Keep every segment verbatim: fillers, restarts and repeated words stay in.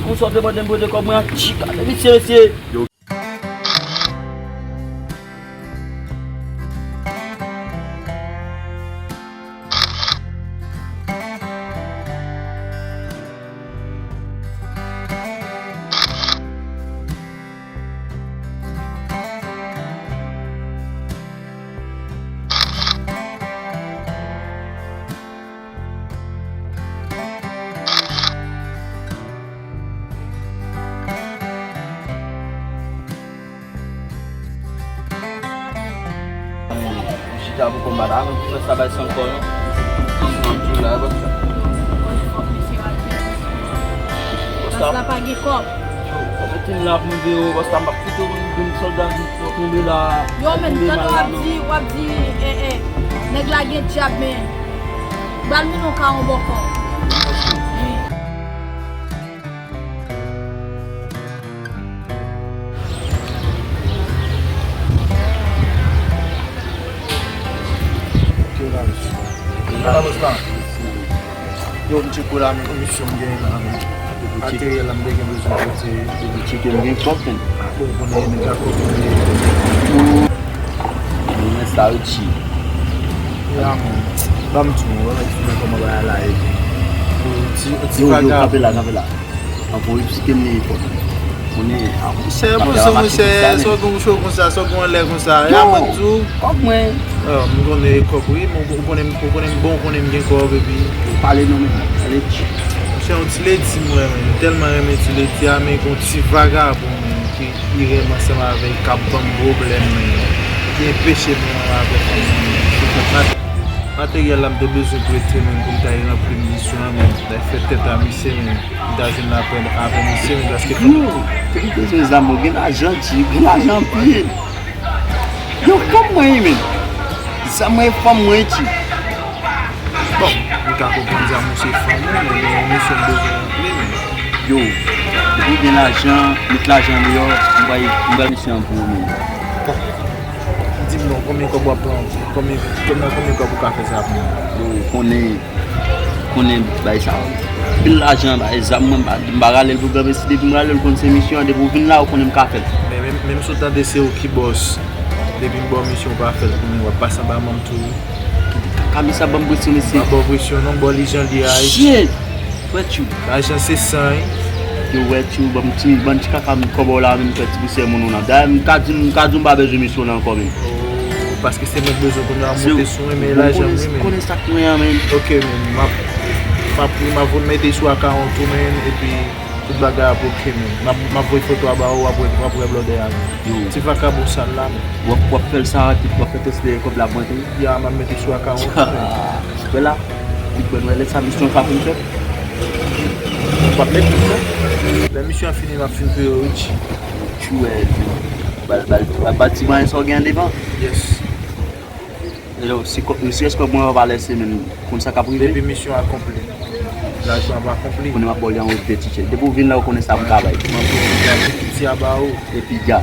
Konsa w te mande m pote kòb mwen an chika. Mesye, mesye. Chita pou konbat avè m pou fè sa bay san kò non. Bòs la pa gen kòb. Yo, mete m la pou m veye w, bòs la m ap kite w vin sòlda vin tonbe la. Yo, men, tande w ap di, w ap di, eh, eh, nèg la gen djab, men. Bal men non ka yon bòkò. Wi. Ok, la, mesye. Ala, bòs la. Yo, m tcheke w la, men komisyon m genyen la, men. Materyèl la, m te gen bezwen pote. Depi tcheke m gen kòb, men. Ah, bon, konnen nèg la kòb, men. Mwen sa yo tchye. Ya, men. Ban m di w, wè, wè, kòman bagay la ye. Ti, ti yo, yo, vagabon. Kanpe la, kanpe la. Ankò, wi, psike m li fò. Konnen, a, monchè, monchè, sa w gen yon cho konsa, sa w gen yon lè konsa. Yo, kòb mwen. Ah, m konnen kòb, wi, men ou konnen, ou konnen m bon, ou konnen m gen kòb, epi. Pale non, men, pale. Monchè, yon ti ledi m renmen, m tèlman renmen ti ledi a, men gen yon ti vagabon, men, ki, ki renmen ansanm avè l, k ap ban m pwoblèm, men, ki enpeche m renmen avè fanm nan, men. Materyèl la, m te bezwen prete, men, pou m ta al ranpli misyon an, men, m ta fè tèt a misye, men. M ta jwenn lapèn avè misye, men paske. Yo, te m bezwen zam, ou gen lajan, ti, gen lajan anpil. Yo, kòb mwen, wi, men. Zam mwen, fanm mwen, ti. Bon, m ka konprann zam ou se fanm ou, men gen yon misyon m bezwen ranpli, men. Yo, depi w gen lajan, met lajan deyò, m bay, m bay misye an pou ou, men. Bon, di m non, konbyen kòb w ap pran? Konbyen, konbyen, konbyen kòb ou ka fè sa pou mwen? Yo, ou konnen. Konnen bay sa. Pil lajan, bay zam mwen, m pa, m pa rale l pou granmesi. Depi m rale l, ou konn se misyon an. Depi w vin la, ou konnen m ka fè l. Men, men, menm si w tande se ou ki bòs, depi m ba w misyon, ou pa fè l pou mwen, w ap pase anba manm tou. Kaka misye ap ban m presyon, mesye. M pa ba w presyon, non, m ba w li jan l ye a. Shit! Frè Tchou. Lajan se san, wi. Yo, frè Tchou, ban m ti, ban m ti kaka m kòb ou la, men frè Tchou, se moun ou nan. Dayè, m ka di, m ka di w m pa bezwen misyon nan ankò, men. Oh, paske se mwen k bezwen kounye a, monte sou mwen, men lajan m, wi, men. Konnen sa k mwen an, men. Ok, men, m ap, m ap, m ap mete sou akawont ou, men, epi tout bagay ap ok, men. M ap, m ap voye foto a ba ou, w ap wè, w ap wè blòdè a, men. Yo. Ti vakabon sal la, men. W ap, w ap fè l sa, w ap fè transfere kòb la pou mwen tou? Ya, m ap mete sou akawont ou, men. Wè la, ou konn wè lè sa misyon sa fin fèt. W ap met tout sa. Lè misyon an fini, m ap fin peye w, wi. Tchou, wè, bal, bal, bal, bal ti mwayen sa w gen an devan. Yes. Yo, si kò-, si rès kòb mwen pa lèse, men konn sa k ap rive. Depi misyon akonpli, lajan ap akonpli. Konnen m ap ba w li an wotè, ti chè. Depi w vin la, ou konnen sa pou travay. M ap piti a ba ou. Epi dja.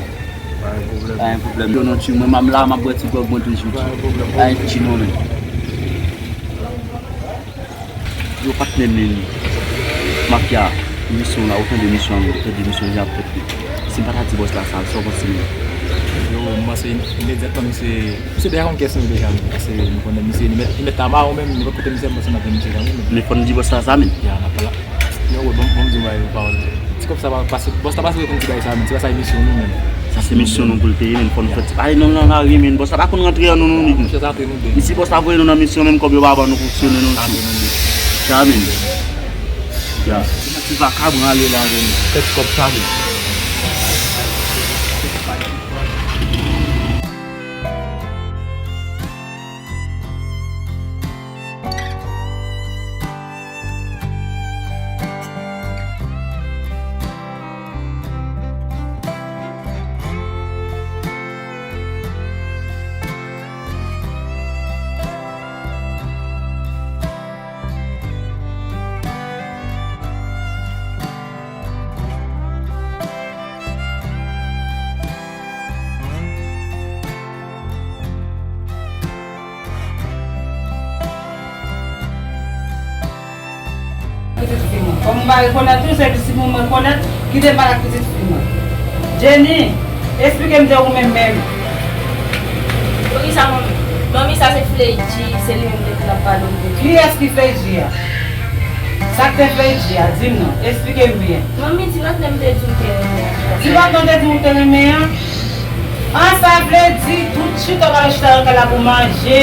Pa gen pwoblèm. Pa gen pwoblèm. Yo, non, ti, mwen, m la, m ap bwè ti gwòg mwen toujou, ti. Pa gen pwoblèm. Pa gen ti, non, men. Yo, patnè m, men. Mafya, misyon la, ou tande misyon an, ou tande misyon jan ap fèt li. Si m pa ta di bòs la sa, sa w panse, men? Yo, m panse imedyatman misye, misye deja konn kiyès nou ye deja, men. Paske nou konnen misye, li mèt, li mèt ta mawon menm, nenpòt kote misye, m panse n ap jwenn misye kanmenm, men. Men fò n di bòs la sa, men. Ya, n ap pale. Yo, bon, bon, m di w bagay, yon pawòl. Ti kòb sa pa, pase, bòs la pase reponn ti bagay sa, men. Se pa sa misyon nou, men. Sa se misyon nou pou l peye, men. Fò n fè ti. Ay, non, non, lari, men. Bòs la pa konn rantre an nou, non, nèg. Misye sa rantre nou de. Men si bòs la voye nou nan misyon, menm kòb yo pa ban nou fonksyone, non, tchou. Sa, men. Ya. Ti vakabon ale la, men. Tèt kòb sa, men. Rekonèt tou, se pitit mwen mwen rekonèt, kite m pale ak pitit fi mwen. Jenny, esplike m de ou menm menm. Poukisa manmi? Manmi, sa se Freddy, se li menm ki t ap pale w de li. Kiyès ki Freddy a? Sa k te Freddy a? Di m non, esplike m byen. Manmi, ti lòt lè m te di w te renmen an. Ti lòt lè w te di w te renmen an? An, sa vle di, tout chita w pral chita nan kay la pou manje,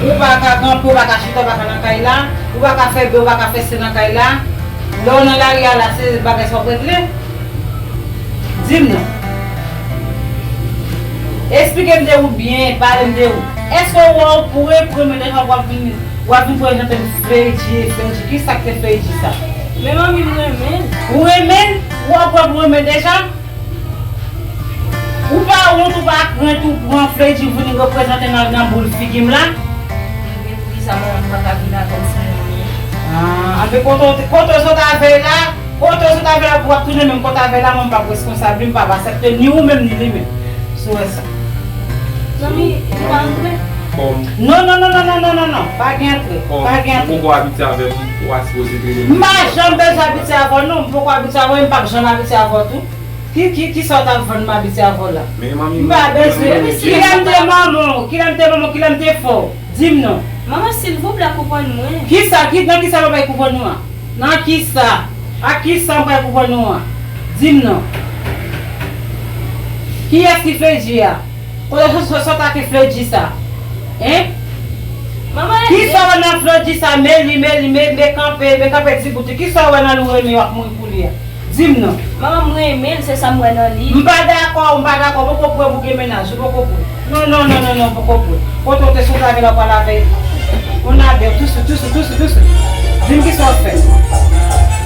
ou pa ka kanpe, ou pa ka chita, ou pa ka nan kay la, ou pa ka fè bè, ou pa ka fè se nan kay la. Lè w nan lari a la, se bagay sa w ap regle? Di m non. Esplike m de ou byen, pale m de ou. Èske w wè w pou re-, premye deja w ap vin, w ap vin prezante m Freddy, Freddy? Ki sa k te Freddy sa? Men manmi, m renmen l. Ou renmen l? Ou wè w pou renmen deja? Ou pa wont, ou pa krent, ou pran Freddy vin reprezante nan, nan boul figi m la? Men poukisa manman m pa ka vin avè m si m renmen l? Ah, anben kote w te, kote w sot avè l la, kote w sot avè l la, pou w ap tounen menm kote avè l la, mwen m p ap responsab li, m p ap aksepte ni ou menm ni li menm. Si w wè sa. Zanmi, li pa antre? Non, non, non, pa gen antre, pa gen antre. Ou poko abitye avè m, ou pa sipoze trete m. M pa janm bezwen abitye avè w, non, m poko abitye avè w, e m p ap janm abitye avè w tou. Ki, ki, ki sa w t ap vann m abitye avè w la? Men manmi, m pa bezwen. Kilè m te manman w? Kilè m te manman w? Kilè m te fè w? Di m non. Manman, silvouplè, konprann mwen. Kisa? Ki, nan kisa papa konprann ou a? Nan kisa? Ak kisa m pral konprann ou a? Di m non. Kiyès ki Freddy a? Kote w sot, sot ak Freddy sa? Hein? Manman, kisa w wè nan Freddy sa? Men li, men li, men, men kanpe, men kanpe di bout li. Kisa w wè nan li w renmen w ap mouri pou li a? Di m non. Manman, m renmen l, se sa m wè nan li. M pa dakò, m pa dakò, poko prè pou gen mennaj, ou poko prè. Non, non, non, non, non, poko prè. Kote w te sot avè l, w pral avè l. On a bè, touswit, touswit, touswit, touswit. Di m kisa w fè.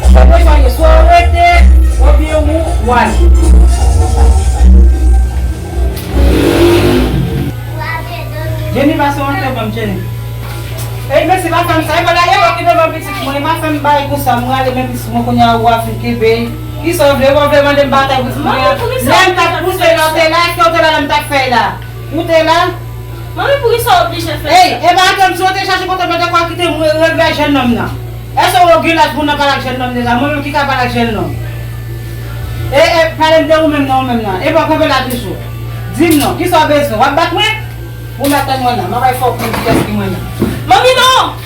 Ou bezwen ye, swa w rete, oubyen ou, w ale. Jenny, pase w antre ban m, Jenny. Ey, mesye, pa fè m sa. E pa dayè, w ki devan pitit mwen, e pa fè m bagay konsa, mwen ale men pitit mwen kounye a, ou a fin kenbe. Kisa w vle, ou vle mande m batay pou pitit mwen? Lè m t ap pouse lè w te la, èske w te la lè m t ap fè la? Ou te la? Manmi, poukisa w oblije fè sa? Ey, e pa atò m, si w te chache kote mete kò, kite m revè jennonm nan. Èske w gen laj pou w nan pale ak jennonm deja? Mwen menm ki ka pale ak jennonm. E, e, pale m de ou menm nan, ou menm nan. E pa w kanpe la toujou. Di m non, kisa w bezwen? W ap bat mwen? Ou mèt tann mwen la, m ap al fè w konn kiyès ki mwen menm. Manmi, non!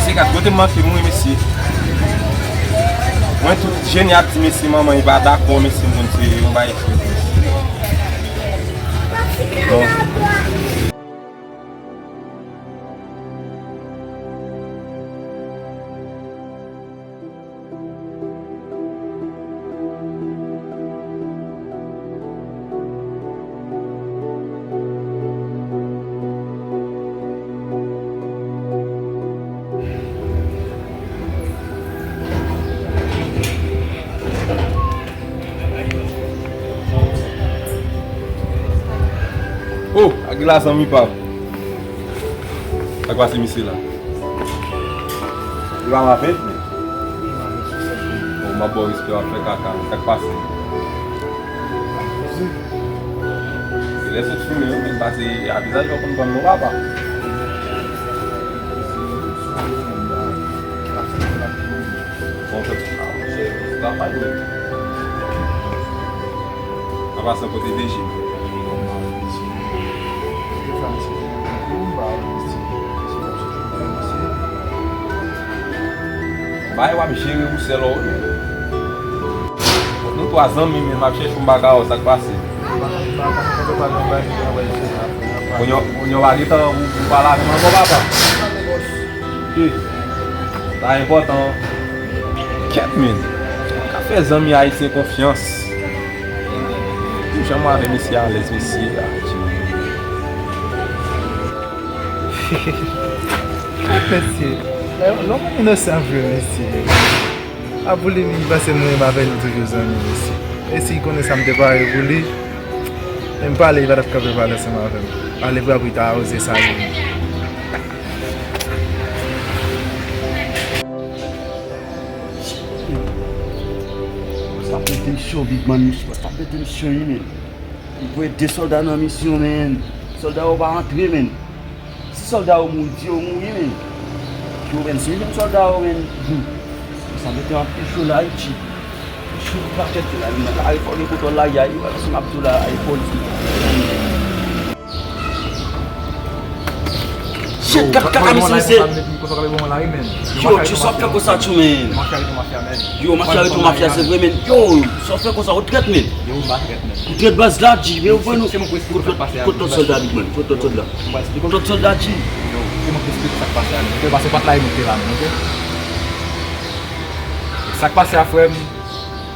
Se kat kote m manke m wi, mesye. Mwen tout Jenny ap di mesye manman li pa dakò, mesye m konn se yon bagay fre, mesye. Bon. Oh, Aguila zanmi pa m. Sa k pase misye la? Li pa m avè l? Bon, m ap ba w respè, w ap fè kaka. Sa k pase? Se lè sot fimen wi, men pase a vizaj ou konn ban m non papa. Bon, fè travay wi. An pasan kote D J. Bay w ap jere ou sèl ou menm. Nou twa zanmi men m ap chèche yon bagay sa k pase. Kounye a w pa gen tan pou pale avè m ankò papa. Sa enpòtan. Kèt men. Ka fè zanmi ayisyen konfyans. Ou janm avè mesye alèz mesye. Ak mesye. Lòm inosan vre mesye. A pou li, li panse mwen menm avè nou toujou zanmi mesye. Mesye konnen sa m te pare pou li. Men m pale, li pa t ap kanpe pale ansanm avè m. Pale vre pou li ta oze sa li. Sa ap mete m cho, big man, misye, sa ap mete m cho, wi, men. Li voye de sòlda nan misyon, men. Sòlda yo pa antre, men. Si sòlda yo mouri, di yo mouri, men. Yo, men, se menm sòlda yo, men. Hmm. Sa mete anpil cho la, Ayiti. Cho pakèt la, men. Ayifò gen kontwòl la, ya, yo, se m ap di w la, Ayifò. Shit, kaka, kaka, misye, misye. Yo, Tchou, sa ap fè konsa, Tchou, men. Yo, mafya retou mafya, se vre, men. Yo, sa ap fè konsa, ou trèt, men. Ou trèt baz la, G, men ou vre nou. Kot lòt sòlda, big man, kot lòt sòlda. Kot lòt sòlda, G. Sa k pase a, frè m?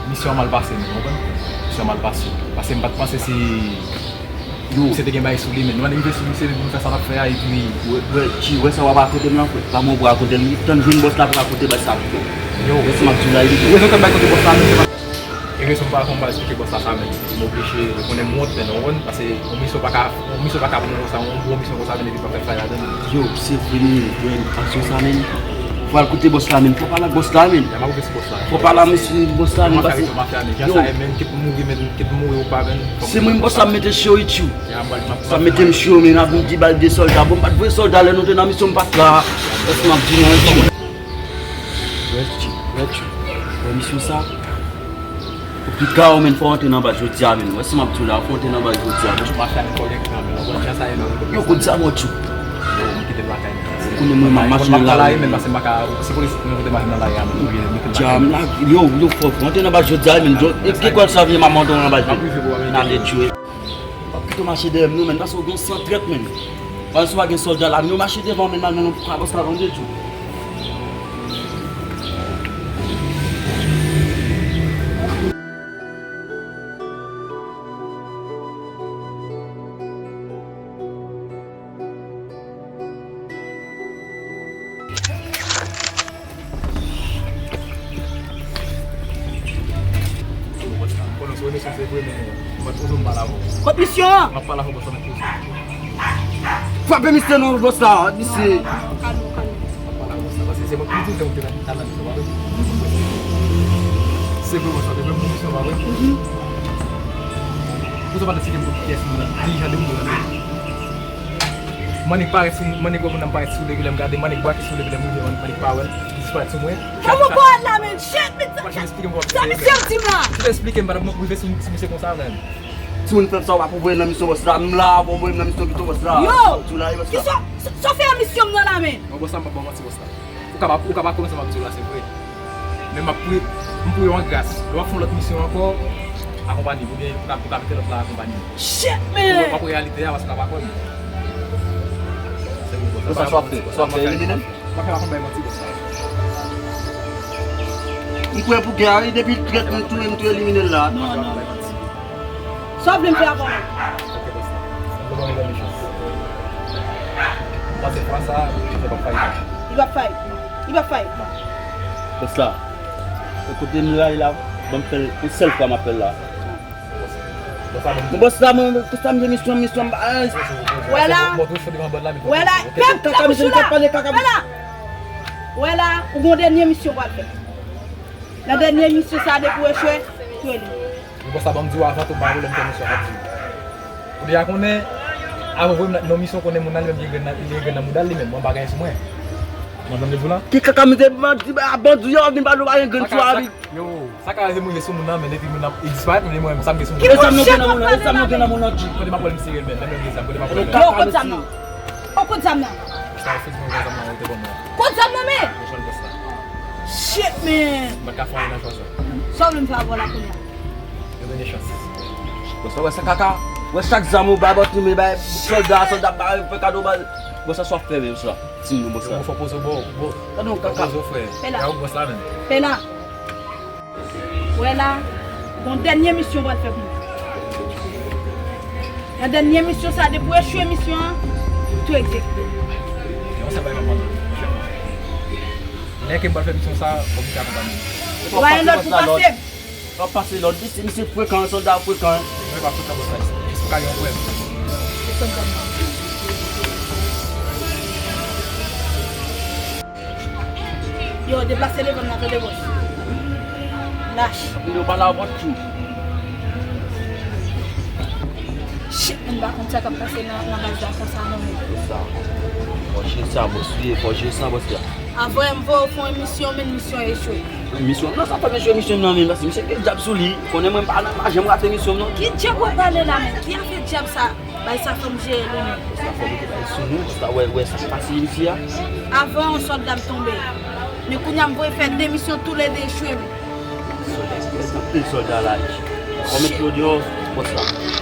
Misyon an mal pase, men, ou konprann? Misyon an mal pase. Paske m pa t panse si Yo. Misye te gen bagay sou li, men. Nou annik rive sou misye, men pou nou fè sa n ap fè a, epi. Wè, wè, G, wè sa w ap rakonte m lan, frè. Pa mwen pou rakonte l, wi. Tann jwenn bòs la pou rakonte bagay sa pou ou. Yo. Wè sa m ap di w la, wi. Rezon k ap bay kote bòs la, men, se pa. E rezon m pa konn pa esplike bòs la sa, men. M oblije rekonnen m wont, men, w konprann, paske yon misyon pa ka, yon misyon pa ka bon konsa, yon bon misyon konsa, men, epi pa fè fay ladan l. Yo, se vre, men, wè, aksyon sa, men. Fò al kote bòs la, men. Fò pale ak bòs la, men. Ya, m ap ouvri sou bòs la. Fò pale a mesye bòs la, men, paske. Mafya, men, jan sa ye, men, kit m mouri, men, kit m mouri ou pa, men. Se mwen, bòs la, m mete cho, wi, Tchou. Sa mete m cho, men, ap vin di bal de sòlda. Bon, m pa t voye sòlda lè nou te nan misyon, m pa t la. Èske m ap di non, Tchou? Wè, Tchou, wè, Tchou. Wè misyon sa. Ou piga w, men, fò w antre nan baz jodi a, men. Wè si m ap di w la, fò w antre nan baz jodi a, men. Mafya, men, kòlèg, men, jan sa ye, men. Yo, kout zam ou, Tchou. Ou konnen mwen, m ap mache nan lari, men. Yo, yo, fò, fò antre nan baz jodi a, men. Yo, e ki kwè sa vle, m ap monte nan baz, men. N ale, Tchou. M ap kite w mache dèyè m, non, men, paske w gen san trèt, men. Pandan w pa gen sòlda la, men w mache devan, men, nan, nan, nan, bòs la, tande, Tchou. Kot misyon an? Frape misye non, bòs la, misye. Kalme, kalme. Se vre, bòs la, te vre, bon misyon, pa vre? Pou sa pa t eksplike m pou kiyès moun nan, ki jan de moun nan. Mannik parèt sou, mannik wè moun nan parèt sou li, epi lè m gade, mannik brake sou li, epi lè m rive, mannik pa wè l, li disparèt sou mwen. Kòman w pa wè l la, men? Shit, men sa misye ap di m la? Ou te eksplike m, pa t ap rive sou, sou misye konsa, men. Timoun, fè sa, w ap voye nan misyon bòs la, m la, w ap voye m nan misyon pito bòs la. Yo! Kisa, sa, sa w fè nan misyon m nan la, men? Non, bòs la, m p ap ba w manti, bòs la. Ou ka pa, ou ka pa kwè sa m ap di w la, se vre. Men m ap priye, m priye w an gras. Lè w ap fè yon lòt misyon ankò, akonpanye m, oubyen ou ka, ou ka mete lòt la akonpanye m. Shit, man! W ap wè reyalite a, paske w ka pa kwè m. Se vre, bòs. Sa w ap fè? Sa w ap fè, elimine m? M ap fè, m ap bay manti, bòs. M prè pou gè a, wi, depi l trèt, m touye, m tou elimine l la. Non, non. Sa w vle m fè avè w? Ok, bòs la. Mwen ban w yon dènye chans. M panse fwa sa, li p ap fayi. Li p ap fayi. Li p ap fayi. Bòs la. Kote m ray la, ban m fè l, yon sèl fwa m ap fè l la. Bòs la, mwen, tout sa m gen misyon, misyon, ah. Wè la. Wè la. Pèp la pou chou la. Wè la. Wè la, ou gon dènye misyon w pral fè. Nan dènye misyon sa, depi w echwe, touye li. Bòs la, ban m di w avan tou, m pa vle m fè misyon, m ap di w. Ou deja konnen, avan voye m nan, nan misyon, konnen moun nan li menm, li gen grenn nan, li gen grenn nan mouda l li menm, mwen pa gen sou mwen. Mwen tande di w la? Ki kaka misye, bandi, bandi yo vin pa nou pa gen grenn sou a, wi. Yo, sa ka rive m rive sou moun nan, men depi moun nan, li disparèt, men mwen menm, sa m gen sou mwen. E zam nou gen nan moun nan, e zam nou gen nan moun nan, G. Kote m ap wè l misye reyèlman, lè m gen zam, kote m ap wè l. Yo, kot zam nan? O, kot zam nan? Sa efektivman gen zam nan, ou te ban mwen. Kot zam nan, men? Mwen jwenn bòs la. Shit, man! M pa ka fè anyen nan chwa sa. Sa w vle m fè avè w la kounye a? Yo, dènye chans. Bòs la, wè sa kaka. Wè chak zam ou bay, bòs nou, men bay sòlda, sòlda bay, fè kado bay. Bòs la, sa w ap fè, men, bòs la. Di m non, bòs la. Yo, fò poze w, bò, bò. Gade yon kaka. Fò poze w, frè. Fè la. Ya, bòs la, men. Fè la. Wè la, gon dènye misyon pral fè pou mwen. Nan dènye misyon sa, depi w echwe misyon an, tou egzekite. Yon sèl bagay m ap mande w, monchè. Lè ke m pral fè misyon sa, fò w kite akonpanye m. W pa gen lòd pou pase m. W ap pase lòd, misye, misye frekan, sòlda frekan. Mwen pa frekan, bòs la, jis pou ka gen yon prèv. Yo, deplase devan m nan, tande, bòs. Lach. Yo pa la vòt tou. Shit, m pa konn sa k ap pase nan nan baz la konsa non men. Sa. Fò jere sa, bòs, wi, fò jere sa, bòs la. Avè m voye w fè yon emisyon, men emisyon echwe. Misyon nan, sa fè misyon, misyon nan, men, paske misye gen dyab sou li. Konnen mwen pa nan, pa janm rate misyon nan. Ki dyab w ap pale la men? Ki afè dyab sa? Bay sa fè m jere li men. Sa fò mete bagay sou nou, sa wè, wè, sa k pase isi a. Avè yon sòlda m tonbe. Men kounye a m voye fè de misyon toulede echwe men. Sòlda, anpil sòlda la. Kòmèt yo deyò, bòs la.